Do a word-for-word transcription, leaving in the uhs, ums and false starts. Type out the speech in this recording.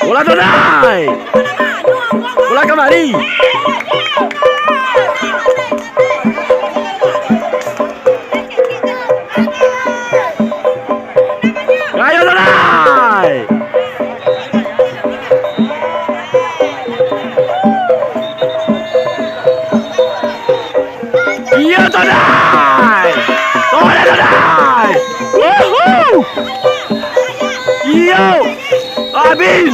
Bola Tonai. Bola kamari. Ayo, Tonai. Iyo, Tonai. Tonai, Tonai. Wuhu. Iyo. Abih.